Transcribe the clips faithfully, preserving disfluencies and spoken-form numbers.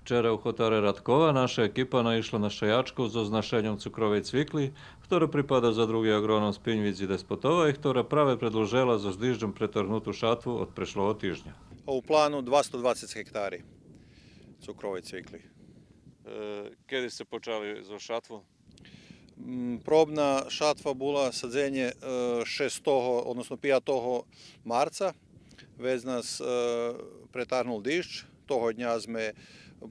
Вчера у хотаре Раткова наша екипа наишла на шаячку зоз нашеньом цукровей цвикли, хтора припада за други агроном з Пиньвиц и Деспотова и хтора праве предлужела зоз дижджом претаргнуту шатву од прешлого тижня. У плану двасто двацец гектари цукровей цвикли. Е, кеди сце почали зоз шатву? М, пробна шатва була садзенє, е, шестого, односно пятого марца. Вец нас, е, претаргнул диждж. Того дня зме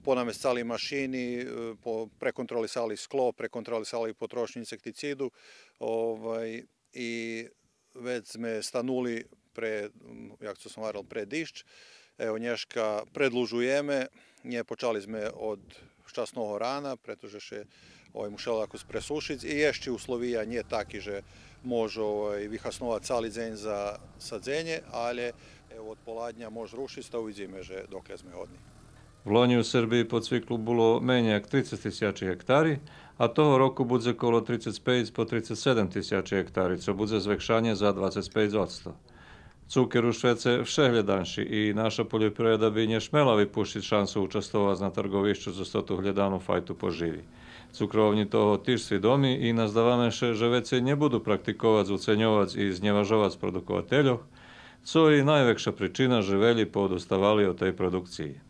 понамесцали машини, е, по-, преконтролисали скло, преконтролисали потрошню инсектициду, овай, и вец зме станули пре, м, як цо сом гварел, пре диждж. Ево, нєшка предлужуєме, нє почали зме од вчасного рана, прето же ше, овай, мушело якус пресушиц. И єшта условия нє таки же мож, овай, вихасновац цали дзень за садзенє, алє, ево, од поладня мож рушиц, та увидзиме же доклє зме годни. Влонї у Сербиї под цвиклу було менєй як трицец тисячи гектари, а того року будзе коло трицец пейц по трицец седем тисячи гектари, цо будзе звекшанє за двацец пейц одсто. Цукер у швеце вше глєданши и наша польопривреда би нє шмела випущиц шансу участвовац на тарговищу зоз тоту глєдану файту поживи. Цукровнї того тиж свидоми и наздаваме ше же вецей нє буду практиковац уценьовац и знєважовац продуковательох, цо и найвекша причина же велї поодуставали од тей продукциї.